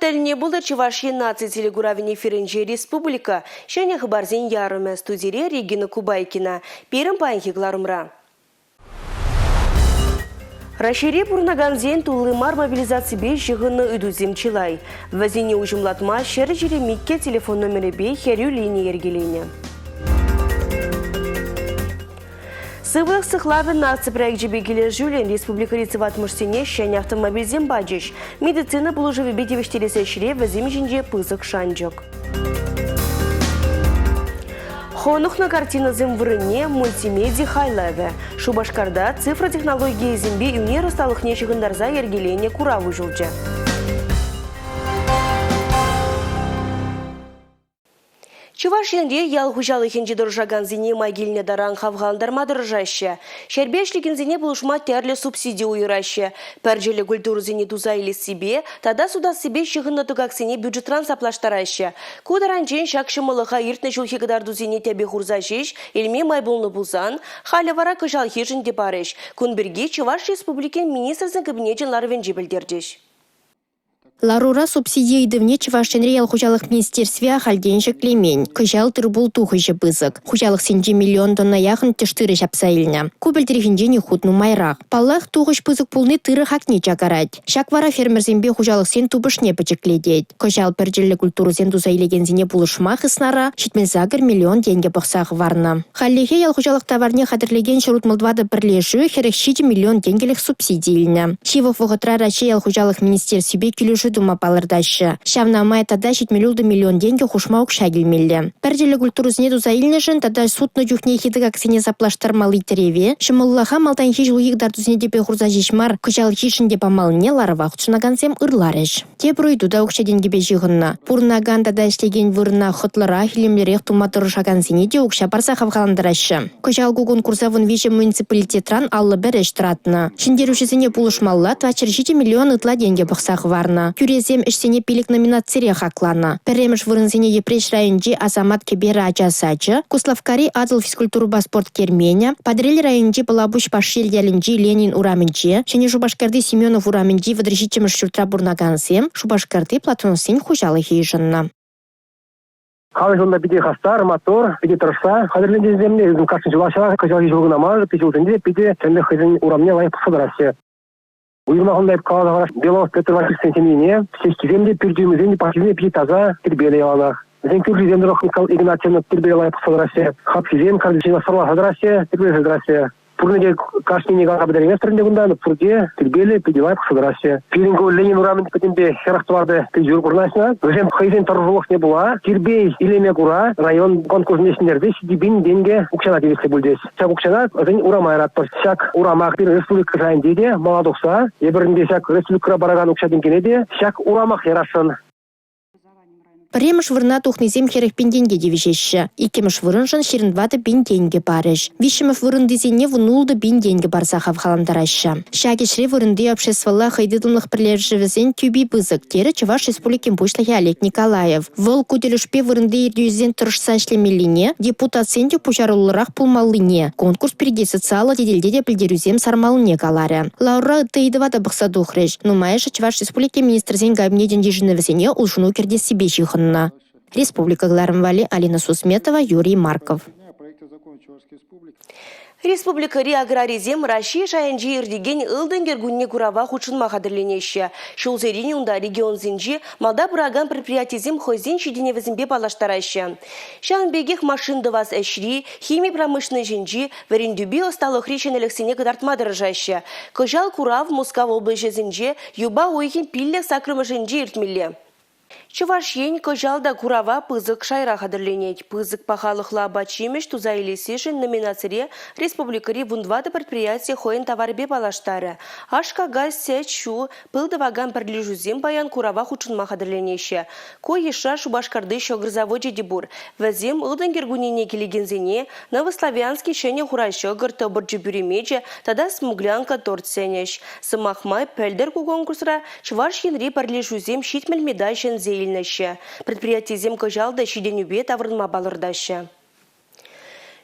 Тӗлне пултӑр Чӑваш Ен наци телекуравӗн эфирӗнче республика ҫӗнӗ хыпарсен ярӑмӗ. Студире Регина Кубайкина. Пирӗн паянхи кӑларӑмра. Раҫҫейре пурӑнакансен тулли мар мобилизаципе ҫыхӑннӑ ыйтусем чылай. Вӗсене уҫӑмлатма 122 телефон номерӗпе хӗрӳ лини йӗркеленӗ. Сывлӑх сыхлавӗн наци проекчӗпе килӗшӳллӗн республикӑри сыватмӑшсене ҫӗнӗ автомобильсем пачӗҫ. Медицина пулӑшӑвӗпе тивӗҫтерес ӗҫре вӗсем ҫинче пысӑк шанчӑк. Хӑнӑхнӑ картинӑсем вырӑнне мультимеди хайлавӗ. Шупашкарта цифра технологийӗсемпе ӳнер ӑсталӑхне ҫыхӑнтарса йӗркеленӗ курав уҫӑлчӗ. Чӑваш Енре ял хуҫалӑхӗнче тӑрӑшакансене май килнӗ таран хавхалантарма тӑрӑшаҫҫӗ. Ҫӗрпе ӗҫлекенсене пулӑшма тӗрлӗ субсиди уйӑраҫҫӗ. Пӗрчӗллӗ культурӑсене туса илессипе тата сутассипе ҫыхӑннӑ тӑкаксене бюджетран саплаштараҫҫӗ. Ку таранччен ҫак ҫӑмӑллӑха иртнӗ ҫулхи кӑтартусене тӗпе хурса ҫеҫ илме май пулнӑ пулсан, халӗ вара кӑҫалхишӗн те парӗҫ. Кун пирки Чӑваш Республикин Министрсен Кабинечӗн ларӑвӗнче пӗлтерчӗҫ. Ларура субсиди ыйтӑвне Чӑваш Енри ял хуҫалӑх министерстви ахальтен ҫӗклемен. Кӑҫал тыр-пул тухӑҫӗ пысӑк. Хуҫалӑхсенче миллион тонна яхӑн тӗш тырӑ ҫапса илнӗ. Ку пӗлтӗрхинчен хут нумайрах. Паллах, тухӑҫ пысӑк пулни тырӑ хакне чакарать. Ҫак вара фермерсемпе хуҫалӑхсен тупӑшне пӗчӗклетет. Кӑҫал пӗрчӗллӗ культурӑсем туса илекенсене пулӑшма хыснара 78 миллион тенкӗ пӑхса хӑварнӑ. Хальлӗхе ял хуҫалӑх таварне хатӗрлекен 164 пӗрлешӳ 47 миллион тенкӗлӗх субсиди илнӗ. Ҫывӑх вӑхӑтра Раҫҫей ял хуҫалӑх министерствипе килӗшӳ тума палӑртаҫҫӗ. Ҫавна май тата 76 миллион тенкӗ хушма укҫа килмелле. Пӗрчӗллӗ культурӑсене туса илнӗшӗн тата сутнӑ чухнехи тӑкаксене саплаштармалли тӗреве ҫӑмӑллӑха малтанхи ҫулхи кӑтартусене тӗпе хурса ҫеҫ мар, кӑҫалхишӗн те памаллине ларӑва хутшӑнакансем ырларӗҫ. Тепӗр ыйту та укҫа-тенкӗпе ҫыхӑннӑ. Пурӑнакан тата ӗҫлекен вырӑна хӑтлӑрах, илемлӗрех тума тӑрӑшакансене те укҫа парса хавхалантараҫҫӗ. Кӑҫал ку конкурса 13 муниципалитетран 51 ӗҫ тӑратнӑ. Ҫӗнтерӳҫӗсене пулӑшмалла 407 миллион ытла тенкӗ пӑхса хӑварнӑ. Тӳресем ӗҫсене пилӗк номинацире хакланӑ. Пӗрремӗш вырӑнсене Йӗпреҫ районӗнчи Асамат кӗперӗ ача сачӗ, Куславккари Атӑл физкультурӑпа спорт керменӗ, Патӑрьел районӗнчи Пӑлапуҫ Пашьел ялӗнчи Ленин урамӗнче, Ҫӗнӗ Шупашкарти Семенов урамӗнчи 37-мӗш ҫуртра пурӑнакансем Шупашкарти Платоновсен хуҫалӑхӗ йышӑннӑ. Халӑх унта питӗ хастар, маттур, питӗ тӑрӑшса хатӗрленекенсем те кашни ҫулах ҫавах, кӑҫалхи ҫул кӑна мар, ытти ҫулсенче питӗ тӗрлӗ хӑйсен урамне лайӑх пӑхса тӑраҫҫӗ. Уйрӑмах унта эп каласа хӑварас Белов Петр Васильевичсен ҫемйине ҫеҫкисем те, пӳртӳмӗсем те, пахчисем те питӗ таса, тирпейлӗ яланах. Вӗсен кӳршисем тӑрӑх Михаил Игнатьевна тирпейлӗ лайӑх пӑхса тӑраҫҫӗ. Хапхисем картишне сӑрласа тӑраҫҫӗ, тирпейлесе тӑраҫҫӗ. Пурне те кашнине каласа пӗтерейместӗр ӗнтӗ кунта, пурте тирпейлӗ, питӗ лайӑх пӑхса тӑраҫҫӗ. Пирӗн ку Ленин урамӗн пӗтӗмпе 44 пенсиюр вырнаҫнӑ. Вӗсем хӑйсен тӑрӑшулӑхне пула тирпей илеме кура район конкурсне ҫӗнтерсе 7 000 тенкӗ укҫана тивӗҫлӗ пулчӗҫ. Ҫак укҫана вӗсен урама яратпӑр. Ҫак урамах пирӗн республика шайӗнче те мала тухса, эпир ӗнтӗ ҫак республикӑра паракан укҫа-тенкӗне те ҫак урамах ярасшӑн. Пӗрремӗш вырӑна тухнисем 40 пин тенке тивӗҫеҫҫӗ. Иккӗмӗш вырӑншӑн 24 пин тенкӗ парӗҫ. Виҫҫӗмӗш вырӑнтисене 16 пин тенкӗ парса хавхалантараҫҫӗ. Ҫак ӗҫре вырӑнти обществӑлла хӑйтытӑмлӑх пӗрлешӗвӗсен тӳпи пысӑк, терӗ Чӑваш Республикин Пуҫлӑхӗ Олег Николаев. Вӑл ку тӗлӗшпе вырӑнти ертӳҫӗсен тӑрӑшса ӗҫлемеллине, депутатсен те пуҫаруллӑрах пулмаллине, конкурс пирки социаллӑ тетелте те пӗлтерӳсем сармаллине каларӗ. Ларура ытти ыйтӑва та пӑхса тухрӗҫ. Нумайӑшӗ Чӑваш Республикин Министрсен Кабинечӗн йышӑнӑвӗсене улшӑну кӗртессипе ҫыхӑннӑ. Республика кӑларӑм валли Алина Сусметова, Юрий Марков. Республикӑри аграрисем Раҫҫей шайӗнче иртекен Ылтӑн кӗркунне курава хутшӑнма хатӗрленеҫҫӗ. Ҫулсерен унта регионсенчи малта пыракан предприятисем хӑйсен ҫитӗнӗвӗсемпе паллаштараҫҫӗ. Ҫавӑн пекех машин тӑвас ӗҫри, хими промышленноҫӗнчи, вӗрентӳпе ӑсталӑхри ҫӗнӗлӗхсене кӑтартма тӑрӑшаҫҫӗ. Кӑҫал курав Мускав облаҫӗсенче юпа уйӑхӗн пиллӗк саккӑрмӗшӗнче иртмелле. Чӑваш Ен кӑҫал та курава пысӑк шайра хатӗрленет. Пысӑк пахалӑхлӑ апат-ҫимӗҫ туса илессишӗн номинацире республикӑри 14 предприяти хӑйӗн таварӗпе паллаштарӗ. Аш-какай, сӗт, ҫу, пыл тӑвакан пӗрлешӳсем паян курава хутшӑнма хатӗрленеҫҫӗ. Ку йышра Шупашкарти ҫӑкӑр завочӗ те пур. Вӗсем ылтӑн кӗркуннене килекенсене Новославянски ҫӗнӗ хура ҫӑкӑр, тӑпӑрчӑ пӳремечӗ тата смуглянка торт сӗнӗҫ. Сӑмах май, пӗлтӗр ку конкурсра Чӑваш Енри пӗрлешӳсем 70 медаль ҫӗнсе илнӗччӗ. Предприятисем кӑҫал та ҫитӗнӳпе таврӑнма палӑртаҫҫӗ.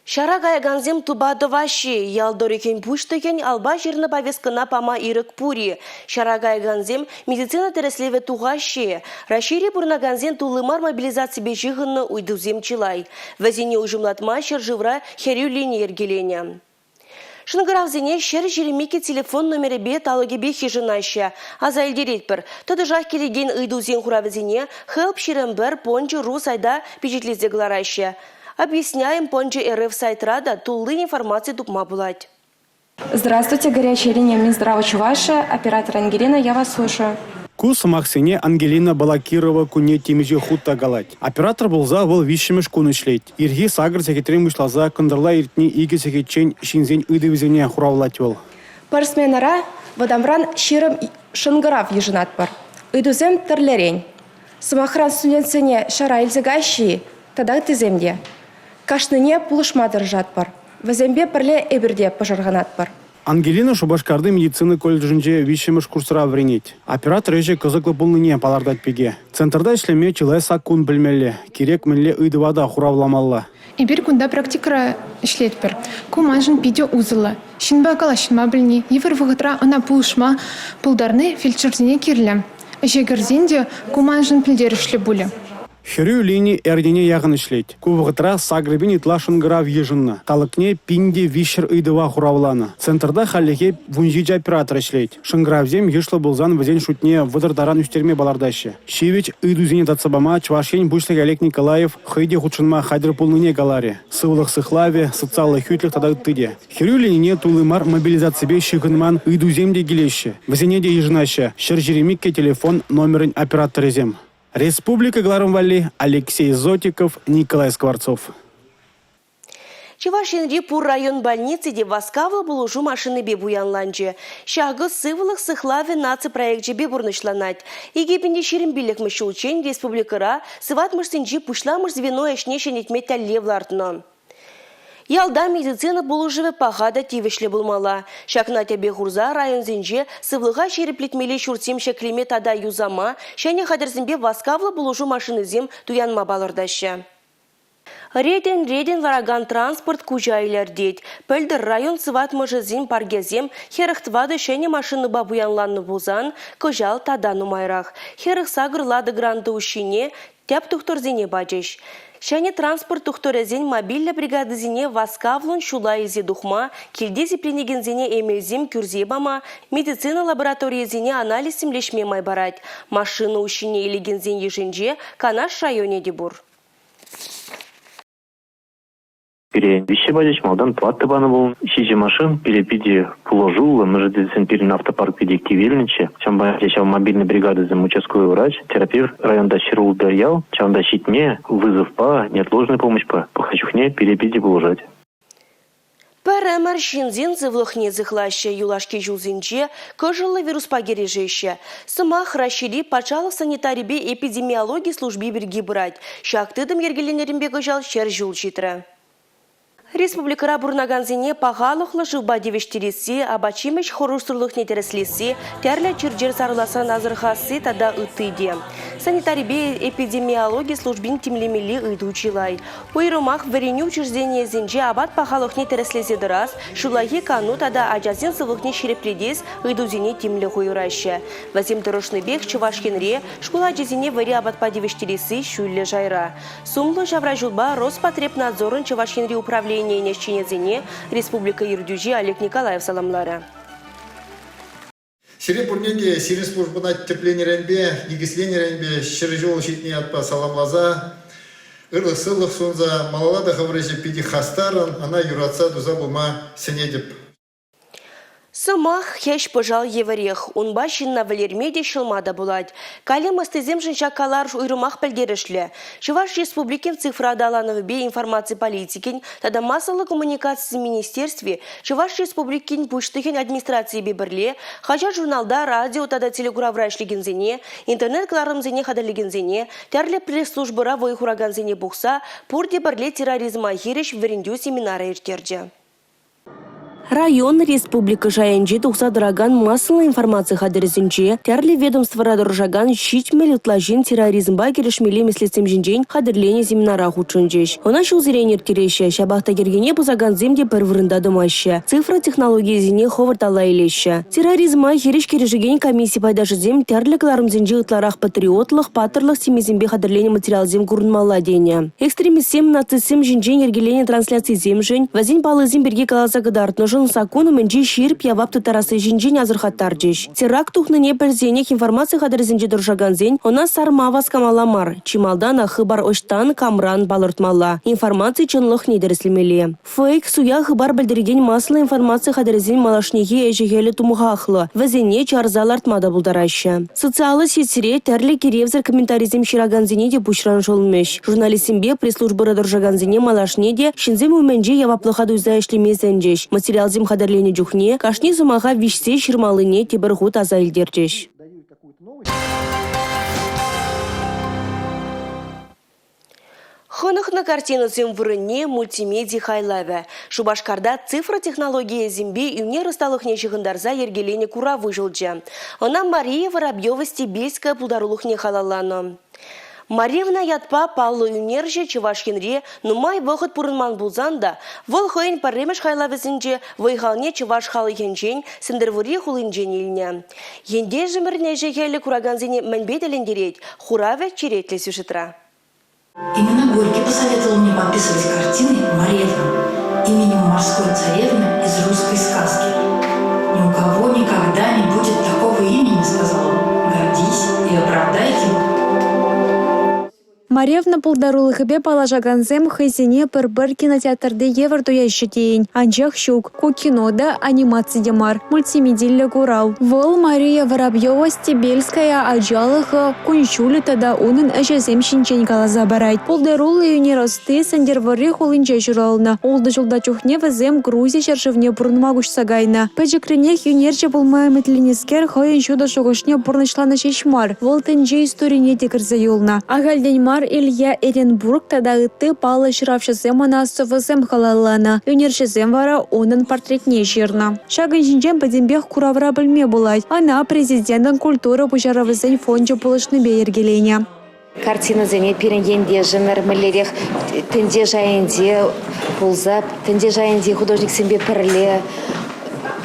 Ҫара каякансем тупа тӑваҫҫӗ. Ял тӑрӑхӗн пуҫлӑхӗн алпа ҫырнӑ повесткӑна пама ирӗк пур-и? Ҫара каякансем медицина тӗрӗслевӗ тухаҫҫӗ-и? Раҫҫейре пурӑнакансен тулли мар мобилизаципе ҫыхӑннӑ ыйтусем чылай. Вӗсене уҫӑмлатма ҫӗршывра хӗрӳ лини йӗркеленӗ. Шӑнкӑравсене 122 телефон номерӗпе талӑкӗпех йышӑнаҫҫӗ. Аса илтеретпӗр, тӑтӑшах килекен ыйтусен хуравӗсене Help 21 пончӑ ру сайта пичетлесе кӑлараҫҫӗ. Объясняем пончӑ РФ сайтра та тулли информаци тупма пулать. Здравствуйте, горячая линия Минздрава Чувашии, оператор Ангелина, я вас слушаю. Ку сӑмахсене Ангелина Балакирова кунне темиҫе хут та калать. Оператор пулса вӑл виҫҫӗмӗш кун ӗҫлет. Ирхи сакӑр сехетрен пуҫласа кӑнтӑрла иртни икӗ сехетчен ҫынсен ыйтӑвӗсене хуравлать вӑл. Пӗр сменӑра вӑтамран 20 шӑнкӑрав йышӑнатпӑр. Ыйтусем тӗрлӗрен. Сӑмахран, студентсене ҫара илсе каҫҫӗ-и тата ыттисем те. Кашнине пулӑшма тӑрӑшатпӑр. Вӗсемпе пӗрле эпир те пӑшӑрханатпӑр. Ангелина Шупашкарти медицина колледжӗнче виҫҫӗмӗш курсра вӗренет. Оператор ӗҫӗ кӑсӑклӑ пулнине палӑртать пике. Центрта ӗҫлеме чылай саккун пӗлмелле, кирек мӗнле ыйтӑва та хуравламалла. Эпир кунта практикӑра ӗҫлетпӗр. Ку маншӑн питӗ усӑллӑ. Ҫынпа калаҫма пӗлни, йывӑр вӑхӑтра ӑна пулӑшма пултарни фельдшерсене кирлӗ. Ӗҫе кӗрсен те ку маншӑн пӗлтерӗшлӗ пулӗ. Хӗрӳ лини эрнене яхӑн ӗҫлет. Ку вӑхӑтра 8000 ытла шӑнкӑрав йышӑннӑ. Талӑкне 1300 ыйтӑва хуравланӑ. Центрта хальлӗхе 17 оператор ӗҫлет. Шӑнкӑравсем йышлӑ пулсан вӗсен шутне 30 таран ӳстерме палӑртаҫҫӗ. Ҫивӗч ыйтусене татса пама Чӑваш Ен Пуҫлӑхӗ Олег Николаев хӑй те хутшӑнма хатӗр пулнине каларӗ. Сывлӑх сыхлавӗ, социаллӑ хӳтлӗх тата ытти те. Хӗрӳ линине тулли мар мобилизаципе ҫыхӑнман ыйтусем те килеҫҫӗ. Вӗсене те йышӑнаҫҫӗ 122 телефон номерӗн операторӗсем. Республика кӑларӑм валли Алексей Зотиков, Николай Скворцов. Чӑваш Енри пур район больници те васкавлӑ пулӑшу машинипе пуянланчӗ. Ҫакӑ сывлӑх сыхлавӗ наци проекчӗпе пурнӑҫланать. 2025-мӗш ҫулччен республикӑра сыватмӑшсенчи пуҫламӑш звено ӗҫне ҫӗнетме тӗллев лартнӑ. Ялта медицина пулӑшӑвӗ паха та тивӗҫлӗ пулмалла. Ҫакна тӗпе хурса районсенче сывлӑха ҫирӗплетмелли ҫуртсем ҫӗклеме тата юсама, ҫӗнӗ хатӗрсемпе васкавлӑ пулӑшу машинисем туянма палӑртаҫҫӗ. Ретӗн-ретӗн ларакан транспорт куҫа илӗртет. Пӗлтӗр район сыватмӑшӗсен паркӗсем 44 ҫӗнӗ машинӑпа пуянланнӑ пулсан, кӑҫал тата нумайрах. 48 Лада Гранта уҫҫине Тӗп тухтӑрсене пачӗҫ. Ҫӗнӗ транспорт тухтӑрӗсен мобильлӗ бригадисене васкавлӑн ҫула илсе тухма, килте сипленекенсене эмелсем кӳрсе пама, медицина лабораторийӗсене анализсем леҫме май парать. Машина уҫҫине илекенсен йышӗнче Канаш районӗ те пур. Пире виҫҫӗ пачӗҫ, малтан тӑваттӑ панӑ пулнӑ. Ҫичӗ машин пире питӗ пулӑшуллӑ, мӗншӗн тесен пирӗн автопарк питӗ кивелнӗччӗ. Ҫавӑнпа ҫав мобильнӑй бригадӑсем участковый врач, терапевт районта ҫӗрултӑ ял, ҫавӑнта ҫитме вызовпа, неотложный помощьпа пӑхнӑ чухне пире питӗ пулӑшать. Пӗр ӗмӗр ҫынсен сывлӑхне сыхлаҫҫӗ, юлашки ҫулсенче кӑшӑллӑ вируспа кӗрешеҫҫӗ. Сӑмах Раҫҫейри патшалӑх санитарипе эпидемиологи служби пирки пырать. Ҫак тытӑм йӗркеленнӗренпе кӑҫал 100 ҫул ҫитрӗ. Республикӑра пурӑнакансене пахалӑхлӑ шывпа тивӗҫтересси, апат-ҫимӗҫ хӑрушсӑрлӑхне тӗрӗслесси, тӗрлӗ чир-чӗр сарӑласран асӑрхасси тата ытти те. Санитарипе эпидемиологи службин тимлемелли ыйту чылай. Уйрӑмах вӗренӳ учрежденийӗсенче апат пахалӑхне тӗрӗслесе тӑрас, ҫуллахи кану тата ачасен сывлӑхне ҫирӗплетес ыйтусене тимлӗх уйӑраҫҫӗ. Вӗсем тӑрӑшнипех Чӑваш Енре шкул ачисене вӗри апатпа тивӗҫтересси ҫӳллӗ шайра. Сумлӑ ҫавраҫулпа Роспотребнадзорӑн Чӑваш Енри управленийӗн ӗҫченӗсене республика ертӳҫи Олег Николаев саламларӗ. Сире пурне те сирӗн службӑна тӗпленӗренпе, никӗсленӗренпе 100 ҫул ҫитнӗ ятпа саламласа, ырлӑх-сывлӑх сунса малалла та хӑвӑр ӗҫе питӗ хастаррӑн, ӑна юратса туса пыма сӗнетӗп. Сӑмах хӗҫ-пӑшал евӗрех. Унпа ҫынна вӗлерме те, ҫӑлма та пулать. Калем ӑстисемшӗн ҫак каларӑш уйрӑмах пӗлтерӗшлӗ. Чӑваш Республикин цифра аталанӑвӗпе информаци политикин тата массӑллӑ коммуникацисен министерстви Чӑваш Республикин Пуҫлӑхӗн администрацийӗпе пӗрле хаҫат-журналта, радио тата телекуравра ӗҫлекенсене, интернет-кӑларӑмсене хатӗрлекенсене, тӗрлӗ пресс-службӑра вӑй хуракансене пухса пурте пӗрле терроризма хирӗҫ вӗрентӳ семинарӗ ирттерчӗ. Район, республика шайӗнче тухса тӑракан массӑллӑ информаци хатӗрӗсенче тӗрлӗ ведомствӑра тӑрӑшакан 70 ытла ҫын терроризмпа кӗрешмелли меслетсем ҫинчен хатӗрленӗ семинара хутшӑнчӗҫ. Ӑна ҫулсерен ирттереҫҫӗ, ҫапах та йӗркене пӑсакансем те пӗр вырӑнта тӑмаҫҫӗ, цифра технологийӗсене хӑвӑрт алла илеҫҫӗ. Терроризма хирӗҫ кӗрешекен комисси пайташӗсем тӗрлӗ кӑларӑмсенче ытларах патриотлӑх, паттӑрлӑх темисемпе хатӗрленӗ материалсем курӑнмалла тенӗ. Экстремистсем нацистсем ҫинчен йӗркеленӗ трансляцисемшӗн, вӗсен паллисем пирки каласа кӑтартнӑшӑн саккун умӗнче ҫирӗп явап тыттарасси ҫинчен асӑрхаттарчӗҫ. Теракт тухнине пӗлсенех информаци хатӗрӗсенче тӑрӑшакансен ӑна сарма васкамалла мар. Чи малтанах хыпар ӑҫтан, камран палӑртмалла, информаци чӑнлӑхне тӗрӗслемелле. Фейк, суя хыпар пӗлтерекен массӑллӑ информаци хатӗрӗсен малашнехи ӗҫӗ-хӗлӗ тумхахлӑ, вӗсене чарса лартма та пултараҫҫӗ. Социаллӑ сетьре тӗрлӗ киревсӗр комментарисем ҫыракансене те пуҫран шӑлмӗҫ. Журналистсемпе пресс-службӑра тӑрӑшакансене малашне те ҫынсем умӗнче яваплӑха туйса ӗҫлеме сӗнчӗҫ. Материалсем хатӗрленӗ чухне кашни сӑмаха виҫсе ҫырмаллине тепӗр хут аса илтерчӗҫ. Хӑнӑхнӑ картинӑсем вырӑнне мультимеди хайлавӗ. Шупашкарта цифра технологийӗсемпе ӳнер ӑсталӑхне ҫыхӑнтарса йӗркеленӗ курав уҫӑлчӗ. Ӑна Мария Воробьева-Стебельская пултарулӑхне халалланӑ. Марьевна ятпа паллӑ ӳнерҫӗ Чӑваш Енре нумай вӑхӑт пурӑнман пулсан та вӑл хӑйӗн пӗрремӗш хайлавӗсенче вӑй-халне чӑваш халӑхӗнчен Сӗнтӗрвӑрри хулинчен илнӗ. Ентешӗмӗрӗн ӗҫӗ-хӗлӗ куракансене мӗнпе тӗлӗнтерет? Хуравӗ черетлӗ сюжетра. Именно Горький посоветовал мне подписывать картины Маревна именем морской царевны из русской сказки. Ни у кого никогда не будет такого имени, сказал он. Гордись и оправдай его. Маревна пултарулӑхӗпе паллашакансем хӑйсене пӗр-пӗр кинотеатрти евӗр туяҫҫӗ тейӗн. Анчах ҫук, ку кино та, анимаци те мар, мультимедиллӗ курав. Вӑл Мария Воробьева-Стебельская ачалӑхӗ, кун-ҫулӗ тата унӑн ӗҫӗсем ҫинчен каласа парать. Пултаруллӑ ӳнер ӑсти Сӗнтӗрвӑрри хулинче ҫуралнӑ. Ултӑ ҫулта чухне вӗсем Грузи ҫӗршывне пурӑнма куҫса кайнӑ. Пӗчӗкренех ӳнерҫӗ пулма ӗмӗтленнӗскер хӑйӗн ҫутӑ шухӑшне пурнӑҫланӑ ҫеҫ мар, вӑл тӗнче историне те кӗрсе юлнӑ. Ахальтен мар Илья Эренбург тата ытти паллӑ ҫыравҫӑсем ӑна сӑвӑсем халалланӑ, ӳнерҫӗсем вара унӑн портретне ҫырнӑ. Ҫакӑн ҫинчен пӗтӗмпех куравра пӗлме пулать. Ӑна Президентӑн культура пуҫарӑвӗсен фончӗ пулӑшнипе йӗркеленӗ. Картинӑсене пирӗн ентешӗмӗр мӗнлерех тӗнче шайӗнче пулса, тӗнче шайӗнчи художниксемпе пӗрле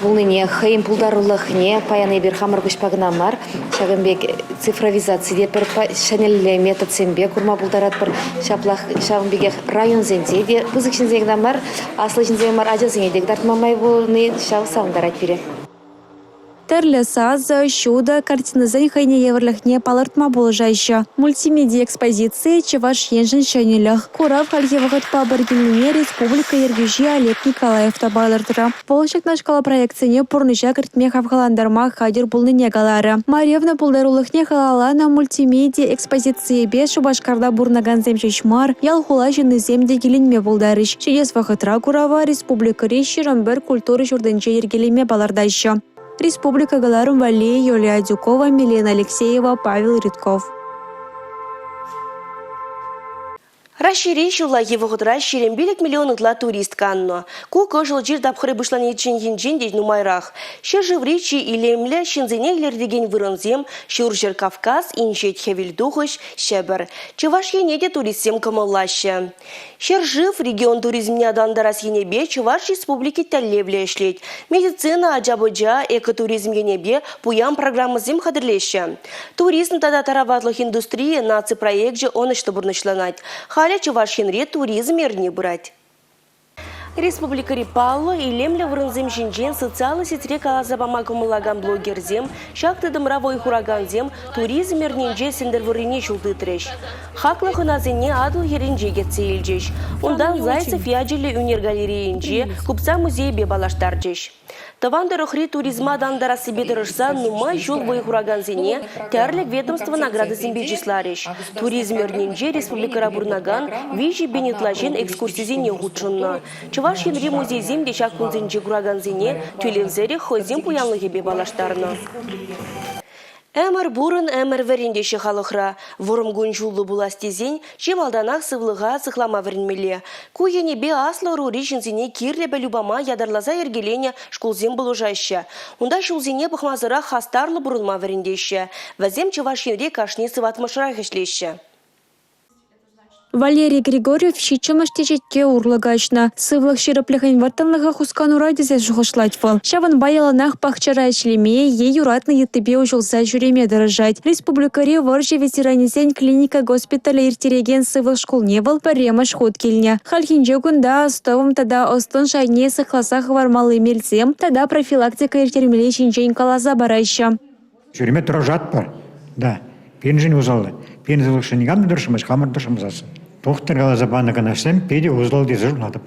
пулнине, хӑйӗн пултарулӑхне паян эпир хамӑр куҫпа кӑна мар, ҫакӑн пек цифровизаци те пӗр ҫӗнӗлле методсемпе курма пултаратпӑр. Ҫаплах ҫавӑн пекех районсенче те пысӑк ҫынсене кӑна мар, аслӑ ҫынсене мар, ачасене те кӑтартма май пулни ҫав савӑнтарать пире. Тӗрлӗ сасӑ, ҫутӑ, картинӑсен хӑйне евӗрлӗхне палӑртма пулӑшаҫҫӗ. Мультимеди экспозицийӗ Чӑваш Еншӗн ҫӗнӗлӗх. Курав хальхи вӑхӑтпа пӗр килнине республика ертӳҫи Олег Николаев та палӑртрӗ. Вӑл ҫакнашкал проектсене пурнӑҫа кӗртме хавхалантарма хатӗр пулнине каларӗ. Марьевна пултарулӑхне халалланӑ мультимеди экспозицийӗпе Шупашкарта пурӑнакансем ҫеҫ мар, ял-хула ҫыннисем те киленме пултарӗҫ. Ҫитес вӑхӑтра курава республикӑри 21 культура ҫуртӗнче йӗркелеме палӑртаҫҫӗ. Республика кӑларӑм валли Юлия Адюкова, Милена Алексеева, Павел Рытков. Раҫҫейре ҫуллахи вӑхӑтра 25 миллион ытла турист каннӑ. Ку кӑшӑл чир тапхӑрӗ пуҫланичченхинчен те нумайрах. Ҫӗршыври чи илемлӗ, ҫынсене илӗртекен вырӑнсем Ҫурҫӗр Кавказ, Инҫет Хӗвелтухӑҫ, Ҫӗпӗр. Чӑваш Ене те туристсем кӑмӑллаҫҫӗ. Ҫӗршыв регион туризмне аталантарас енӗпе Чӑваш Республики тӗллевлӗ ӗҫлет. Медицина, ача-пӑча, экотуризм енӗпе пуян программӑсем хатӗрлеҫҫӗ. Туризм тата тараватлӑх индустрийӗ наци проекчӗ ӑнӑҫлӑ пурнӑҫланать. Халӗ Чӑваш Енре туризм эрни пырать. Республикӑри паллӑ, илемлӗ вырӑнсем ҫинчен социаллӑ сетьре каласа пама кӑмӑллакан блогерсем, ҫак тытӑмра вӑй хуракансем туризм эрнинче Сӗнтӗрвӑррине ҫул тытрӗҫ. Хаклӑ хӑнасене Атӑл хӗрринче кӗтсе илчӗҫ. Унтан Зайцев ячӗллӗ ӳнер галерейинче купца музейӗпе паллаштарчӗҫ. Тӑван тӑрӑхри туризма аталантарассипе тӑрӑшса нумай ҫул вӑй хуракансене тӗрлӗ ведомство наградисемпе чысларӗҫ. Туризм эрнинче республикӑра пурӑнакан 3000 ытла ҫын экскурсисене хутшӑннӑ. Чӑваш Енри музейсем те ҫак кунсенче куракансене тӳлевсӗрех хӑйсен пуянлӑхӗпе паллаштарнӑ. Ӗмӗр пурӑн, ӗмӗр вӗрен теҫҫӗ халӑхра. Вӑрӑм кун-ҫуллӑ пулас тесен чи малтанах сывлӑха сыхлама вӗренмелле. Ку енӗпе аслӑ ӑрури ҫынсене кирлӗ пӗлӳ пама ятарласа йӗркеленӗ шкулсем пулӑшаҫҫӗ. Унта ҫулсене пӑхмасӑрах хастарлӑ пурӑнма вӗрентеҫҫӗ. Вӗсем Чӑваш Енре кашни сыватмӑшрах ӗҫлеҫҫӗ. Валерий Григорьев ҫиччӗмӗш теҫетке урлӑ каҫнӑ. Сывлӑх ҫирӗплӗхӗн вӑрттӑнлӑхӗ хусканура тесе шухӑшлать вӑл. Ҫавӑнпа яланах пахчара ӗҫлеме е юратнӑ йыттипе уҫӑлса ҫӳреме тӑрӑшать. Республикӑри вӑрҫӑ ветеранӗсен клиника госпиталӗ ирттерекен сывлӑх шкулне вӑл пӗрремӗш хут килнӗ. Хальхинче кунта астӑвӑм тата ӑс-тӑн шайне сыхласа хӑвармалли мелсем тата профилактика ирттермелли ҫинчен каласа параҫҫӗ. Ҫӳреме тӑрӑшатпӑр. Да, пирӗншӗн усӑллӑ. Пирӗн сывлӑхшӑн никам та тӑрӑшмасть, хамӑр тӑрӑшмасассӑн. Тухтӑр каласа панӑ канашсем питӗ усӑллӑ тесе шутлатӑп.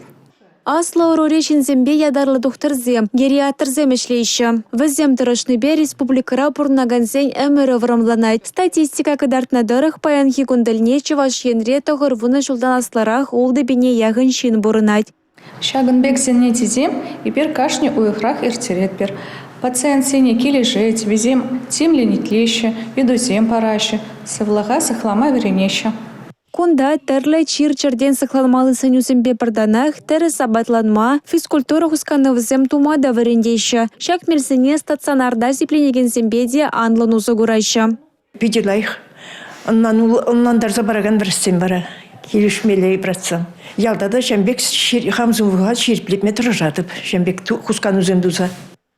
Аслӑ ӑрури ҫынсемпе ятарлӑ тухтӑрсем, гериатрсем ӗҫлеҫҫӗ. Вӗсем тӑрӑшнипе республикӑра пурӑнакансен ӗмӗрӗ вӑрӑмланать. Статистика кӑтартнӑ тӑрӑх, паянхи кун тӗлне Чӑваш Енре 90 ҫултан аслӑрах 6 пине яхӑн ҫын пурӑнать. Ҫакӑн пек занятисем эпир кашни уйӑхрах ирттеретпӗр. Пациентсене килӗшет, вӗсем тимлӗн итлеҫҫӗ, ыйтусем параҫҫӗ, сывлӑха сыхлама вӗренеҫҫӗ. Кунта тӗрлӗ чир-чӗртен сыхланмалли сӗнӳсемпе пӗр танах тӗрӗс апатланма, физкультура хусканӑвӗсем тума та вӗрентеҫҫӗ. Ҫак мелсене стационарта сипленекенсемпе те анлӑн усӑ кураҫҫӗ. Питӗ лайӑх ӑнлантарса паракан вӗрӗссем вара килӗшмелле братсем. Ялта та ҫавӑн пек хам сывлӑха ҫирӗплетме тӑрӑшатӑп, ҫавӑн пек хусканусем туса.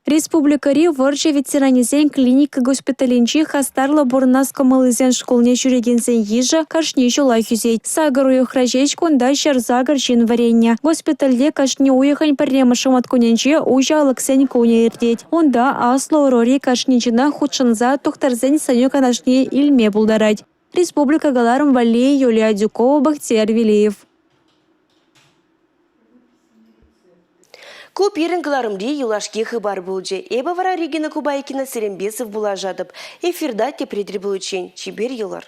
Республикӑри вӑрҫӑ ветеранӗсен клиника госпиталӗнчи хастарлӑ пурӑнас кӑмӑллисен шкулне ҫӳрекенсен йышӗ кашни ҫулах ӳсет. 8 уйӑхра ҫеҫ кунта 108 ҫын вӗреннӗ. Госпитальте кашни уйӑхӑн пӗрремӗш шӑматкунӗнче уҫӑ алӑксен кунӗ иртет. Унта аслӑ ӑрури кашни ҫынах хутшӑнса тухтӑрсен сӗнӳ-канашне илме пултарать. Республика кӑларӑм валли Юлия Адюкова, Бахтияр Велиев. Ку пирӗн кӑларӑмри юлашки хыпар пулчӗ. Эпӗ вара Регина Кубайкина сирӗнпе сывпуллашатӑп. Эфирта тепре тӗл пуличчен чипер юлӑр.